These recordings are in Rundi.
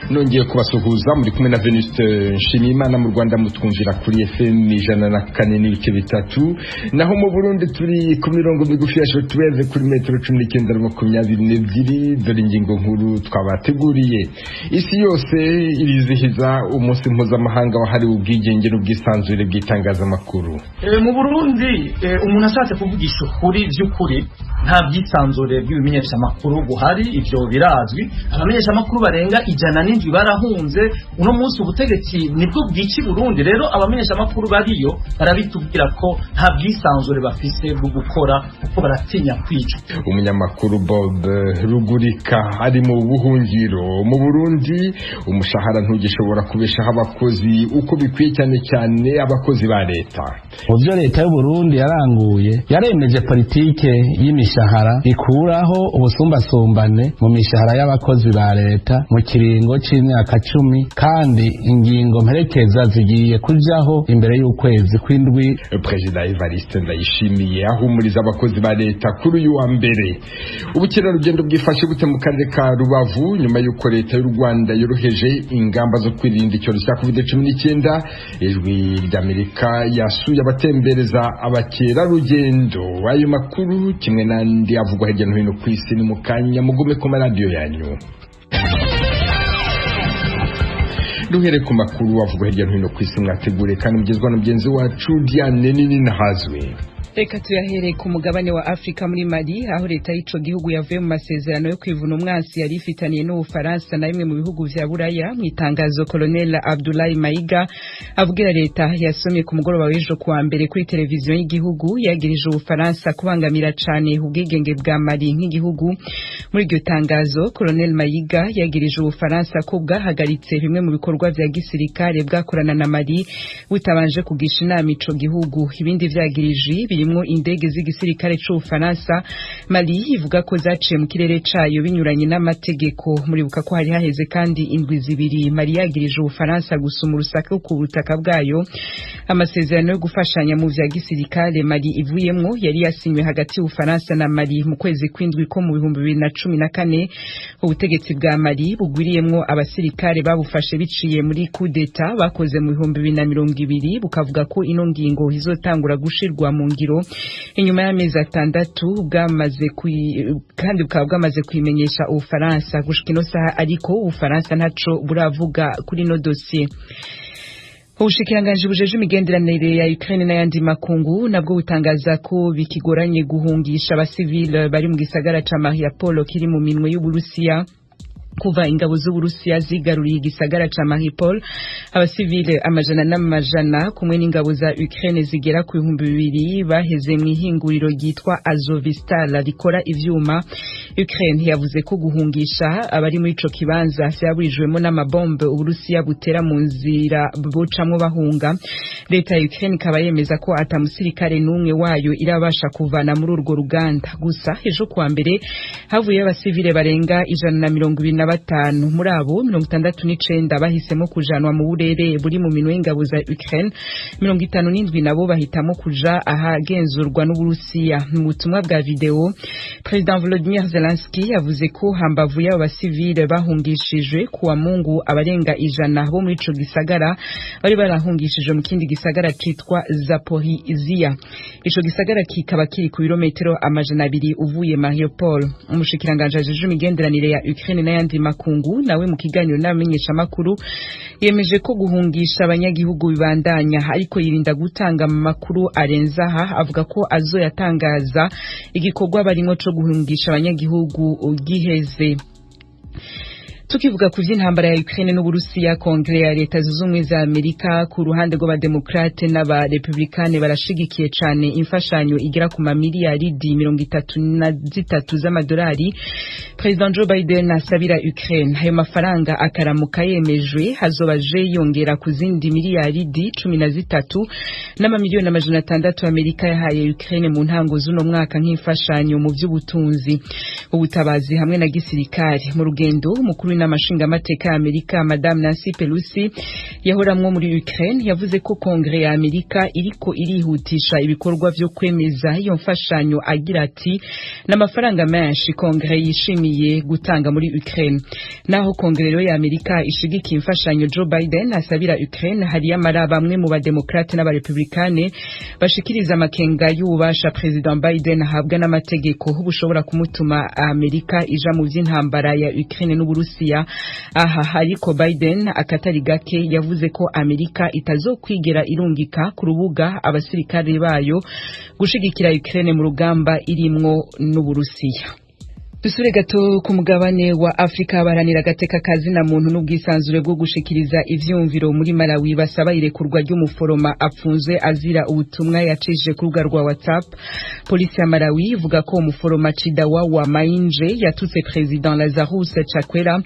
Nongeye kubasuhuza, muri kumwe na Venuste Nshimiyimana. Mu Rwanda mutwumvira kuri FM 104.3, naho mu Burundi turi ku mirongo migufi ya shortwave kuri metero 19 na 22. Dore ingingo nkuru twabateguriye: Isi yose irizihiza umunsi mpuzamahanga wahariwe ubwigenge n'ubwisanzure bw'itangazamakuru. Mu Burundi, umuntu ashatse kuvugisha ukuri by'ukuri, nta bwisanzure bw'ibimenyeshamakuru buhari. Ivyo birazwi. Abamenyeshamakuru barenga 107 barahunze. Uno munsi ubutegetsi nibwo bwica Burundi. Rero abamenyeshamakuru bariyo barabitubwira ko nta bwisanzure bafise bwo gukora, kuko baratinya kwicwa. Umunyamakuru Bob Rugurika ari mu buhungiro. Mu Burundi umushahara ntugishobora kubeshaho abakozi uko bikwiye, cyane cyane abakozi ba leta. Mu byo leta y'u Burundi yaranguye, yaremeje politike y'imishahara ikuraho ubusumbasumbane mu mishahara y'abakozi ba leta mu kiringo c'imyaka 10, kandi ingingo mperekeza zigiye kujaho imbere y'ukwezi kw'indwi. Perezida Evariste Ndayishimiye ahumuriza abakozi ba leta kuri uyu wa mbere. Ubukerarugendo bwifashe gute mu karere ka Rubavu nyuma y'uko leta y'u Rwanda yoroheje ingamba zo kwirinda icyorezo cya COVID-19? Ijwi ry'Amerika yasuye abatembereza abakerarugendo. Ayo makuru kimwe n'andi avugwa hirya no hino ku isi ni mu kanya, mugume ku maradiyo yanyu. Duhere ku makuru avugwa hirya no hino ku isi, mwategure kandi mugezwa na mugenzi wacu Diane Nini Nahazwe. Reka tuyahere ku mugabane wa Afrika, muri Mali, aho leta y'ico gihugu yavuye mu masezerano yo kwivuna umwansi yari ifitaniye n'Ubufaransa na bimwe mu bihugu vya Buraya. Mu itangazo Colonel Abdoulaye Mayiga avugira leta yasomye ku mugoroba w'ejo kuwa mbere kuri televiziyo y'igihugu, yagirije Ubufaransa kubangamira cane ubwigenge bwa Mali nk'igihugu. Muri iryo tangazo, Colonel Mayiga yagirije Ubufaransa ko bwahagaritse bimwe mu bikorwa vya gisirikare bwakorana na Mali butabanje kugisha inama ico gihugu. Ibindi vyagirije birimwo indege z'igisirikare c'Ubufaransa Mali ivuga ko zaciye mu kirere cayo binyuranye n'amategeko. Muribuka ko hari haheze kandi indwi 2 Mali yagirije Ubufaransa gusuma urusaku ku butaka bwayo. Amasezerano yo gufashanya mu vya gisirikare Mali ivuyemwo yari yasinywe hagati y'Ubufaransa na Mali mu kwezi kw'indwi ko mu 2014. Ubutegetsi bwa Mali bugwiriyemwo abasirikare babufashe biciye muri coup d'etat bakoze mu 2020, bukavuga ko ino ngingo izotangura gushirwa mu ngiro inyuma y'amezi 6, bwamaze kandi bukaba bwamaze kuyimenyesha Ubufaransa. Gushika ino saha ariko, Ubufaransa ntaco buravuga kuri ino dosiye. Ubushikiranganji bujeje imigenderanire ya Ukraine n'ayandi makungu nabwo butangaza ko bikigoranye guhungisha abasivile bari mu gisagara ca Mariupol kiri mu minwe y'Uburusiya. Kuva ingabo z'Uburusiya zigaruriye igisagara ca Mariupol, abasivile amajana n'amajana kumwe n'ingabo za Ukraine zigera ku 2000 baheze mu ihinguriro ryitwa Azovstal rikora ivyuma. Ukraine yavuze ko guhungisha abari muri ico kibanza vyaburijwemo n'amabombe Uburusiya butera mu nzira bucamwo bahunga. Leta ya Ukraine ikaba yemeza ko ata musirikare n'umwe wayo irabasha kuvana muri urwo ruganda. Gusa ejo kuwa mbere havuyeyo abasivile barenga 125. Muri abo, 69 bahisemo kujanwa mu burere buri mu minwe y'ingabo za Ukraine, 57 nabo bahitamo kuja ahagenzurwa n'Uburusiya. Mu butumwa bwa video, President Volodymyr Zelensky yavuze ko hambavu y'abo basivile bahungishijwe kuwa Mungu, abarenga 100 bo muri ico gisagara bari barahungishijwe mu kindi gisagara citwa Zaporizhia. Ico gisagara kikaba kiri ku birometero 200 uvuye Mariupol. Umushikiranganji ajejwe imigenderanire ya Ukraine n'ayandi makungu nawe mu kiganiro n'abamenyeshamakuru yemeje ko guhungisha abanyagihugu bibandanya, ariko yirinda gutanga amakuru arenze aha, avuga ko azoyatangaza igikorwa barimwo co guhungisha abanyagihugu giheze. Tukivuga ku vy'intambara ya Ukraine n'Uburusiya, Kongere ya Leta Zunze Ubumwe za Amerika ku ruhande rw'Abademokarate n'Abarepublikane barashigikiye cane imfashanyo igera ku mamiliyaridi 33 z'amadolari President Joe Biden asabira Ukraine. Ayo mafaranga akaramuka yemejwe, hazoba aje yongera ku zindi miliyaridi 13 n'amamiliyoni 600 Amerika yahaye Ukraine mu ntango z'uno mwaka nk'imfashanyo mu vy'ubutunzi, ubutabazi hamwe na gisirikare. Mu rugendo umukuru w'inama nshingamateka ya Amerika, Madame Nancy Pelosi, yahoramwo muri Ukraine, yavuze ko Kongre ya Amerika iriko irihutisha ibikorwa vyo kwemeza iyo mfashanyo, agira ati: "N'amafaranga menshi Kongre yishimiye gutanga muri Ukraine." Naho Kongre rero ya Amerika ishigikiye imfashanyo Joe Biden asabira Ukraine, hari yamara bamwe mu bademokrate n'abarepublikane bashikiriza amakenga y'ububasha President Biden ahabwa n'amategeko bushobora kumutuma Amerika ija mu vy'intambara ya Ukraine n'Uburusiya. Aha ariko Biden akatari gake yavuze ko Amerika itazokwigera irungika ku rubuga abasirikare bayo gushigikira Ukraine mu rugamba irimwo n'Uburusiya. Dusure gato ku mugabane wa Afrika. Baharanira agateka kazina muntu n'ubwisanzure bwo gushikiriza ivyumviro muri Malawi basaba irekurwa ry'umuforoma apfunzwe azira ubutumwa yacishije ku rubuga rwa WhatsApp. Polisi ya Malawi ivuga ko umuforoma Chidawa Mainje yatutse President Lazarus Chakwera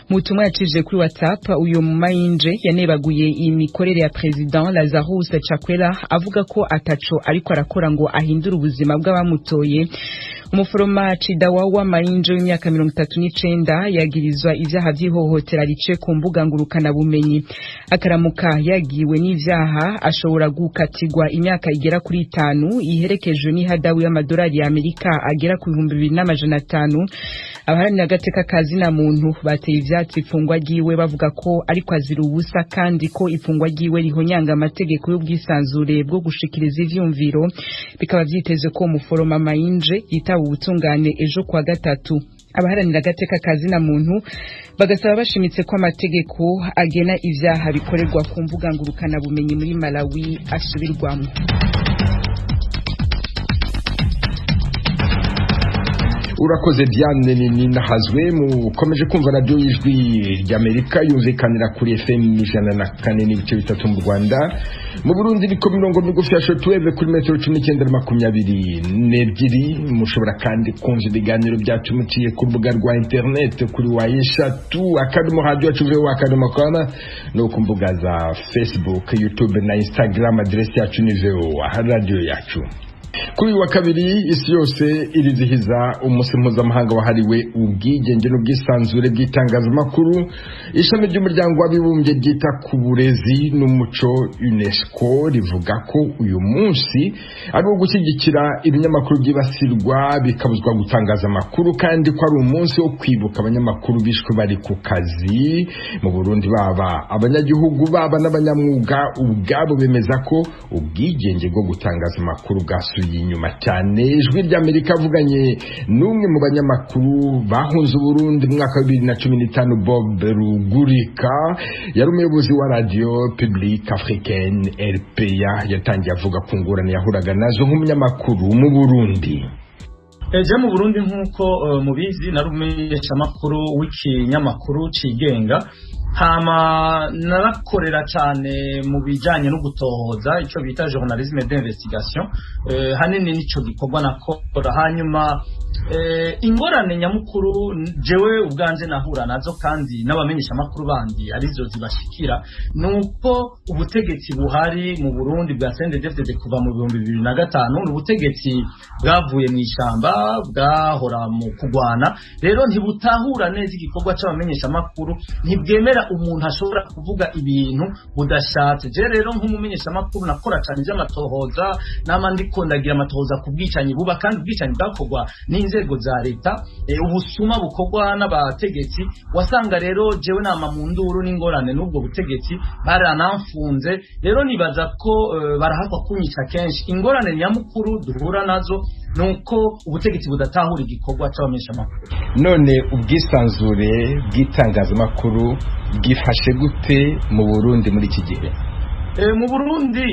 mu butumwa yacishije kuri WhatsApp. Uyu Mainje yanebaguye imikorere ya President Lazarus Chakwera, avuga ko ataco ariko arakora ngo ahindure ubuzima bw'abamutoye. Umuforoma Chidawawa Mainje w'imyaka 39 yagirizwa ivyaha vy'ihohotera rice ku mbuga ngurukana bumenyi. Akaramuka yagiwe n'ivyaha, ashobora gukatirwa imyaka igera kuri 5 iherekejwe n'ihadabu y'amadolari ya Amerika agera ku 2500. Abaharanira agateka kazina muntu bateye ivyatsi ifungwa ryiwe, bavuga ko ariko azira ubusa kandi ko ifungwa ryiwe rihonyanga amategeko y'ubwisanzure bwo gushikiriza ivyumviro. Bikaba vyitezwe ko umuforoma Mainje yitaba ubutungane ejo kwa gatatu. Abaharanira agateka kazina muntu bagasaba bashimitse ko amategeko agena ivyaha bikorerwa ku mbuga ngurukana bumenyi muri Malawi asubirwamo. Urakoze, Diane Ninahazwe. Mukomeje kumva radiyo y'Ijwi ry'Amerika yumvikanira kuri FM 104.3 mu Rwanda. Mu Burundi ni ku mirongo migufi ya shortwave kuri metero 19 na 22. Mushobora kandi kumva ibiganiro byacu muciye ku rubuga rwa interineti kuri w3.radiyoyacuvoa.com, no ku mbuga za Facebook, YouTube na Instagram. Aderesi yacu ni VOA Radiyo Yacu. Kuri uyu wa kabiri isi yose irizihiza umunsi mpuzamahanga wahariwe ubwigenge n'ubwisanzure bw'itangazamakuru. Ishami ry'Umuryango w'Abibumbye ryita ku Burezi n'Umuco, UNESCO, rivuga ko uyu munsi ari uwo gushyigikira ibinyamakuru byibasirwa bikabuzwa gutangaza amakuru, kandi ko ari umunsi wo kwibuka abanyamakuru bishwe bari ku kazi. Mu Burundi, baba abanyagihugu, baba n'abanyamwuga ubwabo, bemeza ko ubwigenge bwo gutangaza amakuru bwasubiye inyuma cyane. Ijwi ry'Amerika avuganye n'umwe mu banyamakuru bahunze Uburundi mu mwaka wa 2015, Bob Rugurika, yari umuyobozi wa Radio Publique Africaine, RPA. Yatangiye avuga ku ngorane yahuraga nazo nk'umunyamakuru mu Burundi. Eje mu Burundi, nk'uko mubizi, nari umumenyeshamakuru w'ikinyamakuru cigenga. Hama narakorera cyane mu bijyanye no gutohoza, icyo bita journalisme d'investigation. Hanini nico gikorwa nakora. Hanyuma ingorane nyamukuru jewe ubwanje nahura nazo, kandi n'abamenyeshamakuru bandi arizo zibashikira, nuko ubutegetsi buhari mu Burundi bwa CNDD-FDD kuva mu 2005 ni ubutegetsi bwavuye mu ishamba, bwahora mu kugwana. Rero ntibutahura neza igikorwa c'abamenyeshamakuru, ntibwemera umuntu ashobora kuvuga ibintu budashatse. Je rero nk'umumenyeshamakuru nakora cyane ivy'amatohoza, nama ndiko ndagira amatohoza ku bwicanyi buba, kandi ubwicanyi bwakorwa n'inzego za leta, ubusuma bukorwa n'abategetsi. Wasanga rero jewe nama mu nduru n'ingorane n'ubwo butegetsi, baranamfunze. Rero nibaza ko barahakwa kunyica kenshi. Ingorane nyamukuru duhura nazo nuko ubutegetsi budatahura igikorwa c'abamenyeshamakuru. None ubwisanzure bw'itangazamakuru bwifashe gute mu Burundi muri iki gihe? Mu Burundi,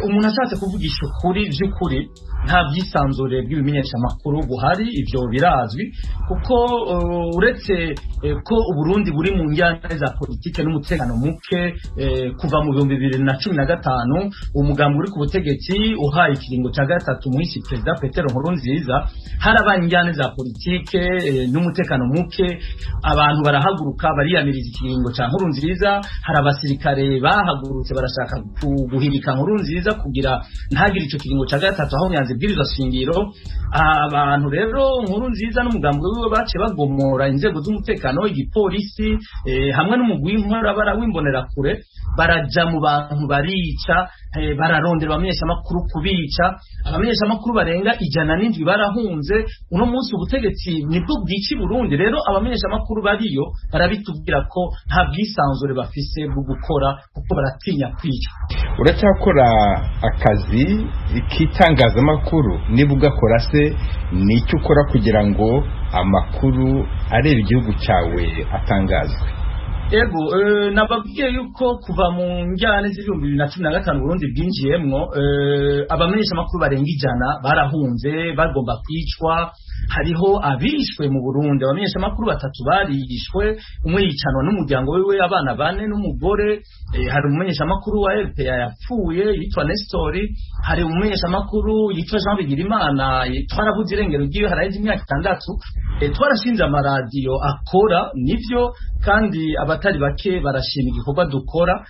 umuntu ashatse kuvugisha ukuri vy'ukuri, nta bwisanzure bw'ibimenyeshamakuru buhari. Ivyo birazwi, kuko uretse ko Uburundi buri mu njyane za politike n'umutekano muke kuva mu 2015, umugambi uri ku butegetsi uhaye ikiringo ca gatatu muhisi Perezida Petero Nkurunziza, harabaye injyane za politike n'umutekano muke. Abantu barahaguruka bariyamiriza ikiringo ca Nkurunziza. Hari abasirikare bahagurutse barashaka guhirika Nkurunziza kugira ntagire ico kiringo ca gatatu, aho nyanze Ibwirizwa shingiro. Abantu rero Nkurunziza n'umugambi wiwe baciye bagomora inzego z'umutekano, igipolisi, hamwe n'umugwi w'inkorabara w'imbonerakure, baraja mu bantu barica, bararondera abamenyeshamakuru kubica. Abamenyeshamakuru barenga 107 barahunze. Uno munsi ubutegetsi nibwo bwica i Burundi. Rero abamenyeshamakuru bariyo barabitubwira ko nta bwisanzure bafise bwo gukora, kuko baratinya kwicwa. Uracyakora akazi k'itangazamakuru? Niba ugakora se, ni icyo ukora kugira ngo amakuru areba igihugu cyawe atangazwe? Ego, nababwiye yuko kuva mu njyane z'2015 Burundi bwinjiyemwo, abamenyeshamakuru barenga 100 barahunze, bagomba kwicwa. Hariho abishwe mu Burundi, abamenyeshamakuru 3 barishwe, umwe yicanwa n'umuryango wiwe, abana 4 n'umugore. Hari umumenyeshamakuru wa RPA yapfuye yitwa Nestori, hari umumenyeshamakuru yitwa Jean Bigirimana twarabuze irengero ryiwe haraheze imyaka 6. Twarashinze amaradiyo akora nivyo, kandi abatari bake barashima igikorwa dukora.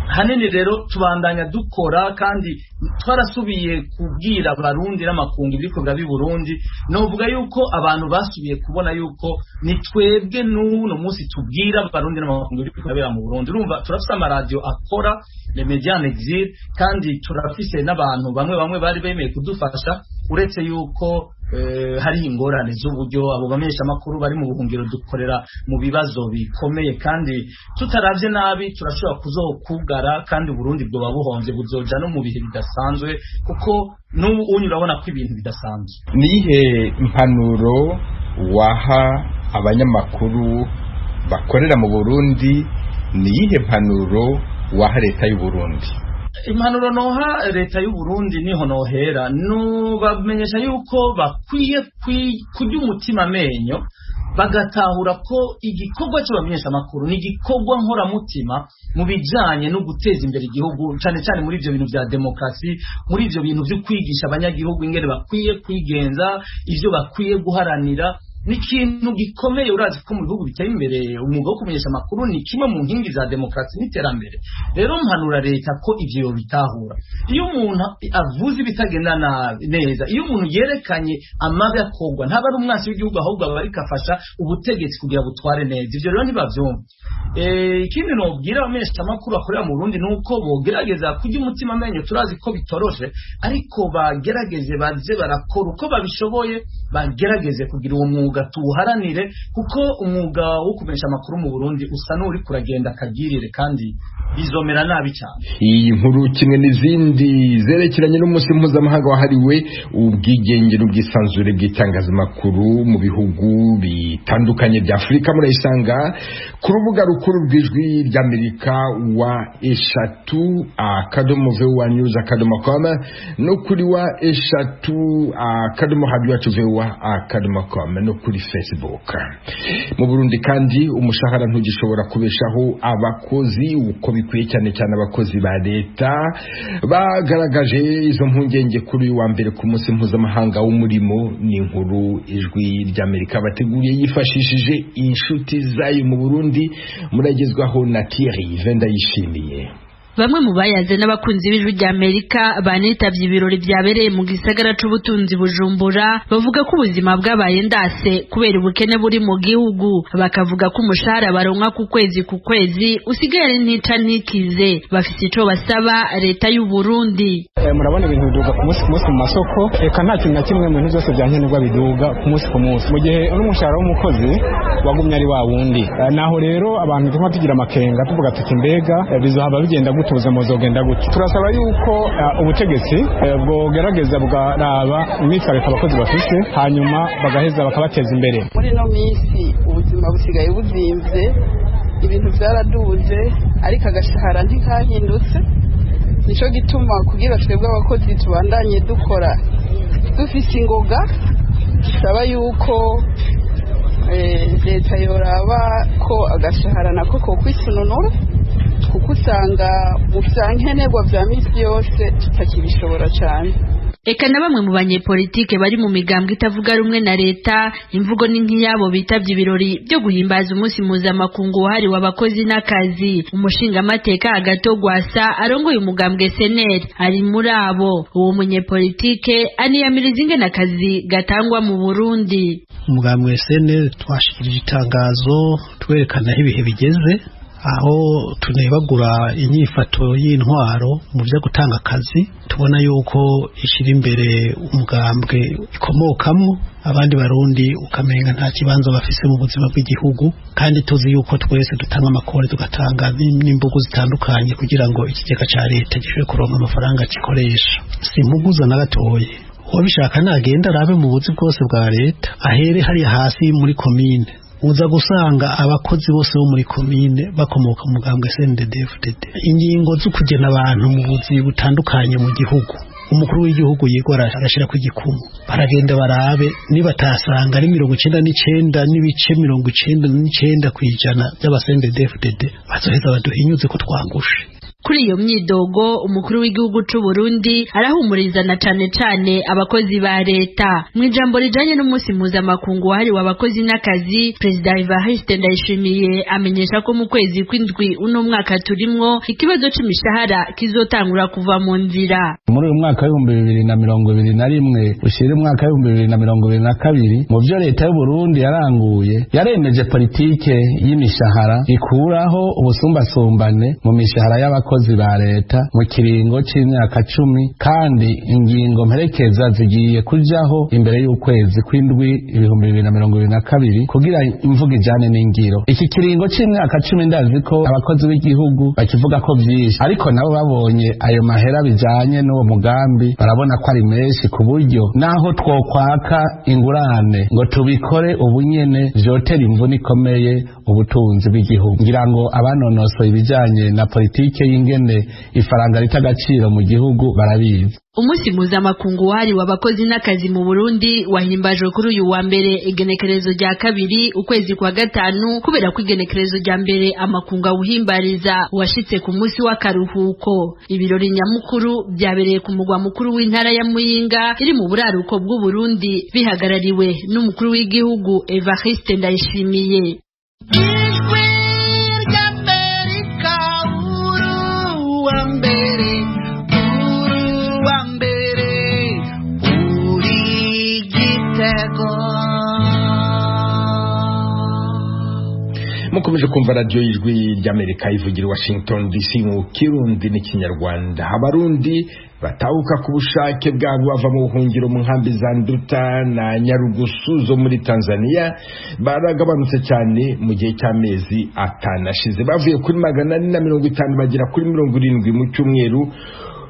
Hanini rero tubandanya dukora, kandi twarasubiye kubwira abarundi n'amakungu ibiriko biraba i Burundi. Novuga yuko abantu basubiye kubona yuko ni twebwe n'uno munsi tubwira abarundi n'amakungu ibiriko birabera mu Burundi. Urumva turafise amaradiyo akora, les médias en exil, kandi turafise n'abantu bamwe bamwe bari bemeye kudufasha, uretse yuko hari ingorane z'uburyo. Abo bamenyeshamakuru bari mu buhungiro dukorera mu bibazo bikomeye, kandi tutaravye nabi turashobora kuzokugara, kandi Burundi bwoba buhomvye, buzoja no mu bihe bidasanzwe, kuko n'ubu unyu urabona ko ibintu bidasanzwe. Nihe impanuro waha abanyamakuru bakorera mu Burundi? Niyihe mpanuro waha leta y'u Burundi? Impanuro noha leta y'u Burundi niho nohera, nubamenyesha yuko bakwiye kurya umutima amenyo, bagatahura ko igikorwa cy'abamenyeshamakuru ni igikorwa nkoramutima mu bijanye no guteza imbere igihugu, cane cane muri ivyo bintu vya demokrasi, muri ivyo bintu vyo kwigisha abanyagihugu ingene bakwiye kwigenza, ivyo bakwiye guharanira. Ni ikintu gikomeye. Urazi ko mu bihugu biteye imbere umwuga wo kumenyesha amakuru ni kimwe mu nkingi za demokrasi n'iterambere. Rero mpanura leta ko ivyo yobitahura. Iyo umuntu avuze ibitagenda neza, iyo umuntu yerekanye amabi akorwa, ntaba ari umwansi w'igihugu, ahubwo aba ariko afasha ubutegetsi kugira butware neza. Ivyo rero ntibavyumva. Ikindi nobwira abamenyeshamakuru bakorera mu Burundi ni uko bogerageza kurya umutima amenyo. Turazi ko bitoroshe, ariko bagerageze baze barakora uko babishoboye, bagerageze kugira uwo mwuga tuwuharanire, kuko umwuga wo kumenyesha amakuru mu Burundi usa n'uri kuragenda akagirire, kandi bizomera nabi cyane. Iyi nkuru kimwe n'izindi zerekeranye n'umunsi mpuzamahanga wahariwe ubwigenge n'ubwisanzure bw'itangazamakuru mu bihugu bitandukanye bya Afurika murayisanga ku rubuga rukuru rw'Ijwi ry'Amerika wa 3.voanews.com, no kuri wa 3.radioyacuvoa.com, no kuri Facebook. Mu Burundi kandi umushahara ntugishobora kubeshaho abakozi uko bikwiye, cyane cyane abakozi ba leta. Bagaragaje izo mpungenge kuri uyu wa mbere ku munsi mpuzamahanga w'umurimo. Ni inkuru Ijwi ry'Amerika bateguriye yifashishije inshuti zayo mu Burundi, muragezwaho na Thierry Vendayishimiye. Bamwe mu bayaze n'abakunzi b'Ijwi rya Amerika banitavye ibirori vyabereye mu gisagara c'ubutunzi Bujumbura, bavuga ko ubuzima bwabaye ndase kubera ubukene buri mu gihugu, bakavuga ko umushahara baronka ku kwezi ku kwezi usigaye ari ntica ntikize. Bafise ico basaba leta y'u Burundi. Murabona ibintu biduga ku munsi ku munsi mu masoko, eka nta kintu na kimwe mu bintu byose bya nkenerwa biduga ku munsi ku munsi, mu gihe n'umushahara w'umukozi wagumye ari wa wundi. Naho rero abantu tuma tugira amakenga, tuvuga tuti mbega bizohaba bigenda gute, ubuzima buzogenda gute? Turasaba yuko ubutegetsi bwogerageza bukaraba imyitwarire abakozi bafise, hanyuma bagaheza bakabateza imbere. Muri ino minsi ubuzima busigaye buzimvye, ibintu byaraduze, ariko agashahara ntikahindutse. Nico gituma kugira twebwe abakozi tubandanye dukora dufise ingoga, dusaba yuko leta yoraba ko agashahara nako kokwisununura, kuko usanga mu vya nkenerwa vya misi yose tutakibishobora cane. Eka na bamwe mu banyepolitike bari mu migambwe itavuga rumwe na leta, imvugo ni nk'iyabo bitavye ibirori byo guhimbaza umunsi mpuzamakungu wahariwe abakozi n'akazi. Umushingamateka Agathon Rwasa arongoye umugambwe SNL ari muri abo. Uwo munyepolitike aniyamiriza ingene akazi gatangwa mu Burundi. Umugambwe SNL twashikirije itangazo twerekana aho ibihe bigeze, aho tunebagura inyifato y'intwaro mu byo gutanga akazi. Tubona yuko ishyira imbere umugambwe ikomokamo, abandi Barundi ukamenga nta kibanza bafise mu buzima bw'igihugu, kandi tuzi yuko twese dutanga amakori, tugatanga n'imbugu zitandukanye kugira ngo ikigega ca leta gishobore kuronka amafaranga gikoresha. Si impuguza na gatoye. Uwabishaka nagenda arabe mu buzi bwose bwa leta, ahere hariya hasi muri komine, uza gusanga abakozi bose bo muri komine bakomoka mu mugambwe CNDD-FDD. Ingingo zo kugena abantu mu buzi butandukanye mu gihugu, umukuru w'igihugu yigora arashira ku gikumu, baragenda barabe nibatasanga ari 99.99% by'aba CNDD-FDD, bazoheza baduhinyuze ko twangushe. Kuri iyo myidogo, umukuru w'igihugu c'u Burundi arahumuriza na cane cane abakozi ba leta. Mu ijambo rijanye n'umunsi mpuzamakungu wahariwe abakozi n'akazi, Perezida Evariste Ndayishimiye amenyesha ko mu kwezi kw'indwi uno mwaka turimwo ikibazo c'imishahara kizotangura kuva mu nzira. Muri uyu mwaka w'2021 ushira umwaka w'2022, mu vyo leta y'u Burundi yaranguye, yaremeje politike y'imishahara ikuraho ubusumbasumbane mu mishahara y'abakozi ba leta mu kiringo c'imyaka 10, kandi ingingo mperekeza zigiye kujaho imbere y'ukwezi kw'indwi 2022 kugira imvugo ijane n'ingiro. Iki kiringo c'imyaka 10 ndazi ko abakozi b'igihugu bakivuga ko vyinshi, ariko nabo babonye ayo mahera bijanye n'uwo mugambi barabona ko ari menshi, ku buryo naho twokwaka ingurane ngo tubikore ubunyene vyotera imvune ikomeye ubutunzi bw'igihugu. Ngira ngo abanonosoye ibijanye na politike y'ingene ifaranga rita agaciro mu gihugu barabizi. Umunsi mpuzamakungu wahariwe abakozi n'akazi mu Burundi wahimbajwe kuri uyu wa mbere, igenekerezo rya 2 ukwezi kwa 5, kubera ko igenekerezo rya mbere amakungu awuhimbariza washitse ku munsi w'akaruhuko. Ibirori nyamukuru byabereye ku mugwa mukuru w'intara ya Muyinga iri mu buraruko bw'u Burundi, bihagarariwe n'umukuru w'igihugu Evariste Ndayishimiye. Ijwi ry'Amerika, uruwa mbere, uruwa mbere, uri igitego. Mukomeje kumva radiyo y'Ijwi ry'Amerika ivugira i Washington DC mu Kirundi n'Ikinyarwanda. Abarundi batahuka ku bushake bwabo bava mu buhungiro mu nkambi za Nduta na Nyarugusu zo muri Tanzania baragabanutse cyane mu gihe cy'amezi 5 ashize, bavuye kuri 450 bagera kuri 70 mu cyumweru.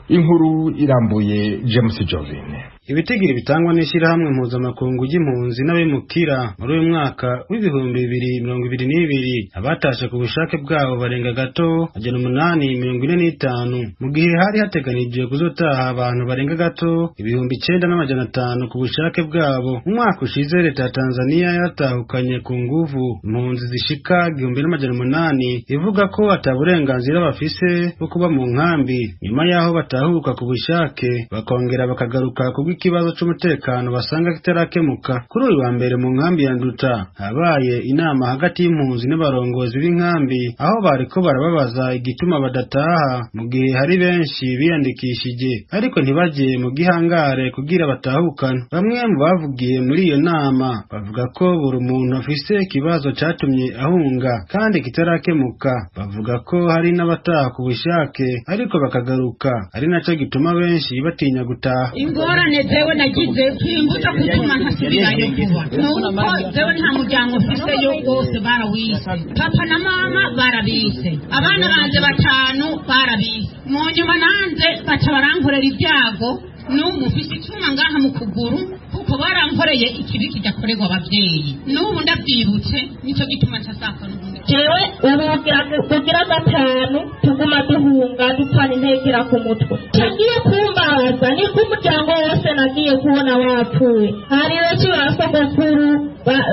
Inkuru irambuye James Jovine. Ibitigiri bitangwa n'ishyirahamwe mpuzamakungu ry'impunzi n'abimukira, muri uyu mwaka w'2022 abatashe ku bushake bwabo barenga gato 845, mu gihe hari hateganijwe kuzotaha abantu barenga gato 9500 ku bushake bwabo. Umwaka ushize leta ya Tanzania yaratahukanye ku nguvu impunzi zishika 1800, ivuga ko ata burenganzira bafise bwo kuba mu nkambi. Nyuma y'aho batahuka ku bushake bakongera bakagaruka kubw'iki ikibazo c'umutekano basanga kitarakemuka. Kuri uyu wa mbere mu nkambi ya Nduta habaye inama hagati y'impunzi n'abarongozi b'inkambi, aho bariko barababaza igituma badataha mu gihe hari benshi biyandikishije ariko ntibaje mu gihangare kugira batahukana. Bamwe mu bavugiye muri iyo nama bavuga ko buri muntu afise ikibazo catumye ahunga kandi kitarakemuka. Bavuga ko hari n'abataha ku bushake ariko bakagaruka, ari naco gituma benshi batinya gutaha. Ingorane jewe nagize kimbuza gutuma ntasubirayo vuba nuko jewe nta muryango mfiseyo, wose barawise, papa na mama barabise, abana banje 5 barabise. Mu nyuma nanje baca barankorera ibyago, n'ubu mfise icuma ngaha mu kuguru kuko barankoreye ikibi kidakorerwa abavyeyi. N'ubu ndavyibutse, nico gituma ncasaka n'ubundi. Jewe ubu kugira 5 tuguma duhunga dupfana intekera ku mutwe. Cagiye kumbaza niko umuryango wose nagiye kubona wapfuye. Hari benshi ba sogokuru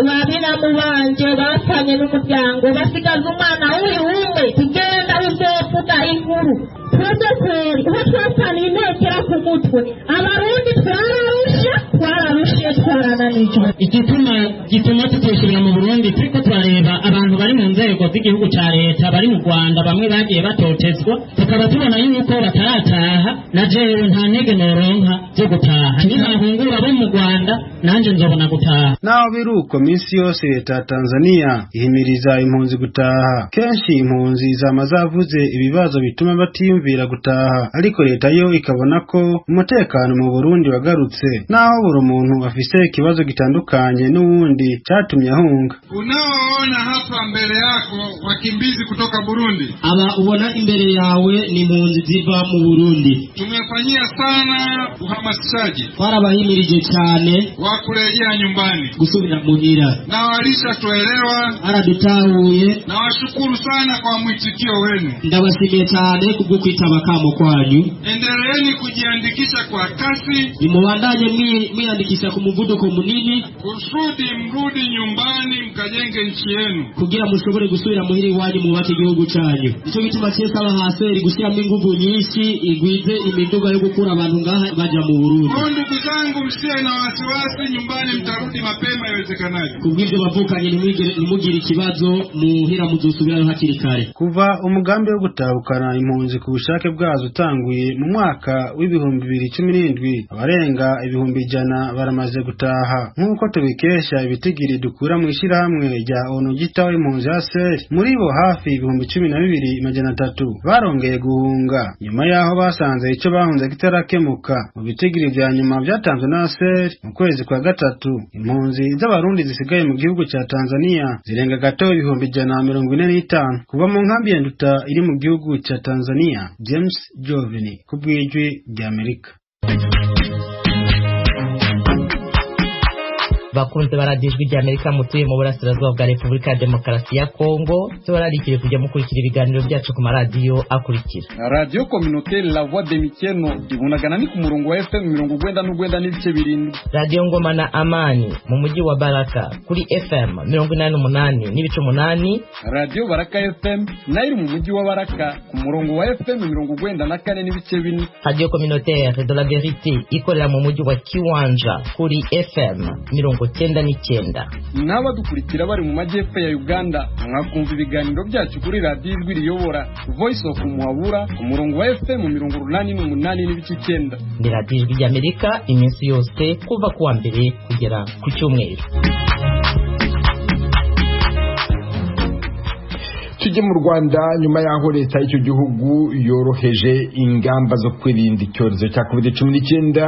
babiramu banje bapfanye n'umuryango, basigaza umwana uri umwe. Tugenda Tuzovuga inkuru twebwe kweri uho twasaniye intekera ku mutwe. Abarundi twararushe, twararushe, twarananijwe. Igituma gituma tutosubira mu Burundi, turiko turareba abantu bari mu nzego z'igihugu ca leta bari mu Rwanda, bamwe bagiye batotezwa, tukaba tubona yuko batarataha. Na jewe nta ntege noronka zo gutaha. Nibahungura bo mu Rwanda, nanje nzobona gutaha. Naho biri uko, minsi yose leta ya Tanzania ihimiriza impunzi gutaha. Kenshi impunzi zama zavuze ibibazo bituma batiyumvira gutaha, ariko leta yo ikabona ko umutekano mu Burundi wagarutse, naho buri muntu afise ikibazo gitandukanye n'uwundi catumye ahunga. Unaoona hapa mbele yako wakimbizi kutoka Burundi. Aba ubona imbere yawe ni impunzi ziva mu Burundi. Tumefanyia sana uhamasishaji Twarabahimirije cyane wa kurejea nyumbani, gusubira muhira, na walishatuelewa. Baradutahuye. Nawashukuru sana kwa mwitikio wenu. Ndabashimiye cyane kubwo kwitaba kamo kwanyu. Endeleeni kujiandikisha kwa kasi Nimubandanye mwiyandikisha ku muvuduko munini kusudi mrudi nyumbani mkajenge nchi yenu. kugira mushobore gusubira muhira iwanyu mwubake igihugu cyanyu. Nicyo gituma cyesaba haseri gushyiramo inguvu nyinshi, igwize imiduga yo gukura abantu ngaha baja mu Burundi. Kwa ndugu zangu, msiwe na wasiwasi, nyumbani mtarudi mapema iwezekanavyo. Kubw'ibyo bavukanye, ntimugire ikibazo, muhira muzosubirayo hakiri kare. Kuva umugambi wo gutahukana impunzi ku bushake bwazo utanguye mu mwaka w'2017, abarenga 100,000 baramaze gutaha, nk'uko tubikesha ibitigiri dukura mu ishyirahamwe rya ONU ryitaho impunzi HCR. Muri bo hafi 12,300 barongeye guhunga nyuma y'aho basanze icyo bahunze kitarakemuka. Mu bitigiri vya nyuma vyatanzwe na HCR mu kwezi kwa gatatu, impunzi z'Abarundi zisigaye mu gihugu ca Tanzania zirenga gato 145,000. Kuva mu nkambi ya Nduta iri mu gihugu ca Tanzania, James Jovini ku bw'Ijwi ry'Amerika. Bakunze baradiyo Ijwi ry'Amerika mutuye mu burasirazuba bwa Repubulika ya Demokarasi ya Kongo, tubararikire kujya mukurikira ibiganiro byacu ku maradiyo akurikira: Radiyo Communautaire La Voix de Mikeno ibunagana ni ku murongo wa FM 97.7. Radiyo Ngoma na Amani mu mujyi wa Baraka kuri FM 88.8. Radiyo Baraka FM nayo iri mu mujyi wa Baraka ku murongo wa FM 94.4. Radiyo Communautaire de la Verite ikorera mu mujyi wa Kiwanja kuri FM 99. N'abadukurikira bari mu majyepfo ya Uganda, mwakumva ibiganiro byacu kuri Radiyo Ijwi Riyobora Voice of Muhabura ku murongo wa FM 88.9. Ni Radiyo Ijwi ry'Amerika iminsi yose kuva ku wa mbere kugera ku cyumweru. Tujye mu Rwanda. Nyuma y'aho leta y'icyo gihugu yoroheje ingamba zo kwirinda icyorezo cya COVID-19,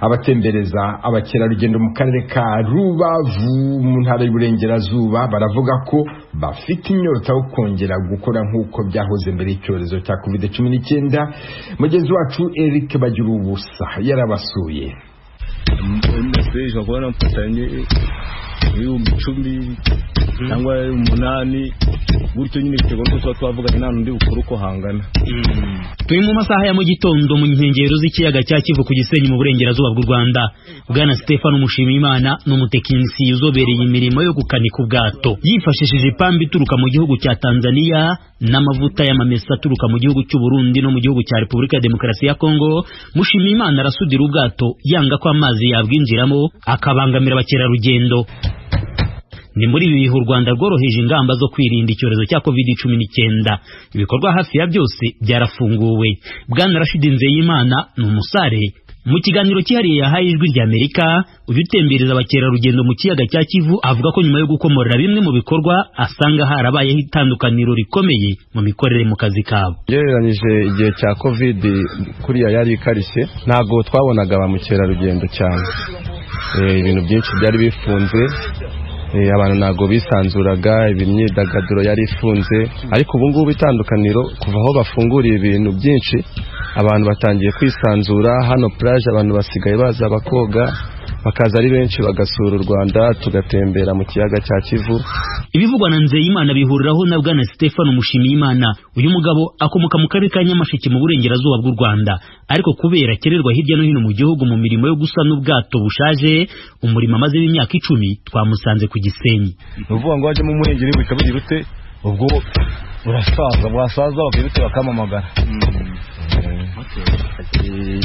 abatembereza abakerarugendo mu karere ka Rubavu mu ntara y'Uburengerazuba baravuga ko bafite inyota yo kongera gukora nk'uko byahoze mbere y'icyorezo cya COVID-19. Mugenzi wacu Eric Bagira Ubusa yarabasuye. Ushobora kubona mfatanye 10,000 cyangwa 8,000 gutyo nyine, biterwa n'uko tuba twavuganye, nta n'undi bukora uko hangana. Turi mu masaha ya mu gitondo mu nkengero z'ikiyaga cya Kivu ku Gisenyi mu burengerazuba bw'u Rwanda. Bwana Stefano Mushimiyimana ni umutekinisiye uzobereye imirimo yo gukanika ubwato yifashishije ipamba ituruka mu gihugu cya Tanzania n'amavuta y'amamesa aturuka mu gihugu cy'u Burundi no mu gihugu cya Repubulika ya Demokarasi ya Kongo. Mushimiyimana arasudira ubwato yanga ko amazi yabwinjiramo akabangamira abakerarugendo. Ni muri ibi bihe u Rwanda rworoheje ingamba zo kwirinda icyorezo cya COVID-19, ibikorwa hafi ya byose byarafunguwe. Bwana Rashid Nzeyimana ni umusare. Mu kiganiro cyihariye yahaye Ijwi ry'Amerika, uyu utembereza abakerarugendo mu kiyaga cya Kivu avuga ko nyuma yo gukomorera bimwe mu bikorwa asanga harabayeho itandukaniro rikomeye mu mikorere mu kazi kabo. Ugereranyije igihe cya COVID kuriya yari ikarishye, ntabwo twabonaga ba mukerarugendo cyane. Ibintu byinshi byari bifunze, abantu ntabwo bisanzuraga, imyidagaduro yari ifunze. Ariko ubu ngubu itandukaniro, kuva aho bafunguriye ibintu byinshi, abantu batangiye kwisanzura. Hano plage abantu basigaye baza bakoga, bakaza ari benshi bagasura u Rwanda, tugatembera mu kiyaga cya Kivu. Ibivugwa na Nzeyimana bihuriraho na Bwana Stefano Mushimiyimana. Uyu mugabo akomoka mu karere ka Nyamasheke mu burengerazuba bw'u Rwanda, ariko kubera akererwa hirya no hino mu gihugu mu mirimo yo gusana ubwato bushaje, umurimo amazemo imyaka 10, twamusanze ku Gisenyi. Ni ukuvuga ngo wajyamo umuhengeri bikaba bigira ute, Ubwo burasaza, bwasaza bakabite bakamamagara.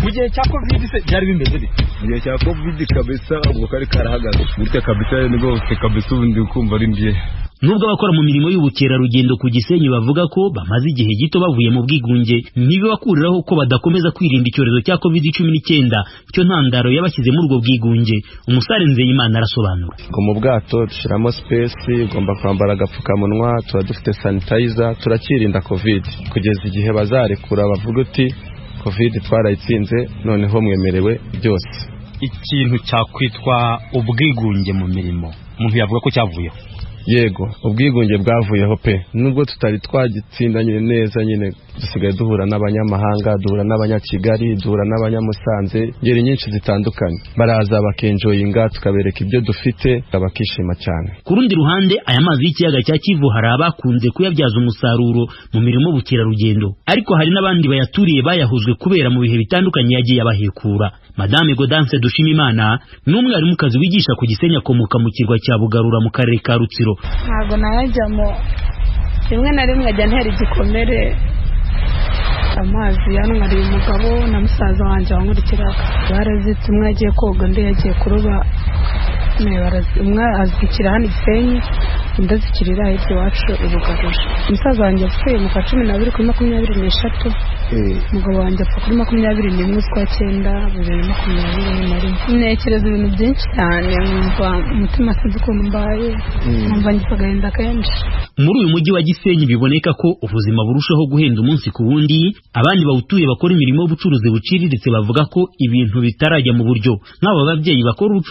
Mu gihe cya Covid se byari bimeze bite? Mu gihe cya Covid kabisa ubwo kari karahagaze gutya kabisa rwose kabisa, ubundi ukumva ari mbye. Nubwo abakora mu mirimo y'ubukerarugendo ku Gisenyi bavuga ko bamaze igihe gito bavuye mu bwigunge, ntibibakuriraho ko badakomeza kwirinda icyorezo cya Covid-19 cyo ntandaro yabashyize muri ubwo bwigunge. Umusare Nzeyimana arasobanura. Ngo mu bwato dushyiramo space, ugomba kwambara agapfukamunwa, tuba dufite sanitizer, turakirinda Covid kugeza igihe bazarekura bavuga uti Covid twarayitsinze, noneho mwemerewe byose. Ikintu cyakwitwa ubwigunge mu mirimo umuntu yavuga ko cyavuyeho? Yego, ubwigunge bwavuyeho pe, nubwo tutari twagitsinda nyine neza nyine, dusigaye duhura n'abanyamahanga, duhura n'abanyakigali, duhura n'abanyamusanze, ingeri nyinshi zitandukanye, baraza bakenjoyinga, tukabereka ibyo dufite bakishima cyane. Ku rundi ruhande, aya mazi y'ikiyaga cya Kivu hari abakunze kuyabyaza umusaruro mu mirimo y'ubukerarugendo, ariko hari n'abandi bayaturiye bayahuzwe kubera mu bihe bitandukanye yagiye abahekura. Madame Godance Dushimimana ni umwarimukazi wigisha ku Gisenyi, akomoka mu kirwa cya Bugarura mu karere ka Rutsiro. Ntabwo nayajyamo, rimwe na rimwe ajya ntera igikomere. Amazi yanwariye umugabo na musaza wanjye wankurikiraga, barazitse, umwe yagiye koga undi yagiye kuroba, umwe azikira hano Gisenyi, undi azikirira hirya iwacu i Bugarura. Umusaza wanjye yapfuye mu kwa 12 kuri 23, umugabo wanjye apfa kuri 21 z'ukwa 9 2021. Ntekereza ibintu byinshi cyane, nkumva umutima sinzi ukuntu mbaye, nkumva ngize agahinda kenshi. Muri uyu mujyi wa Gisenyi biboneka ko ubuzima burushaho guhenda umunsi ku wundi. Abandi bawutuye bakora imirimo y'ubucuruzi buciriritse bavuga ko ibintu bitarajya mu buryo, nk'aba babyeyi bakora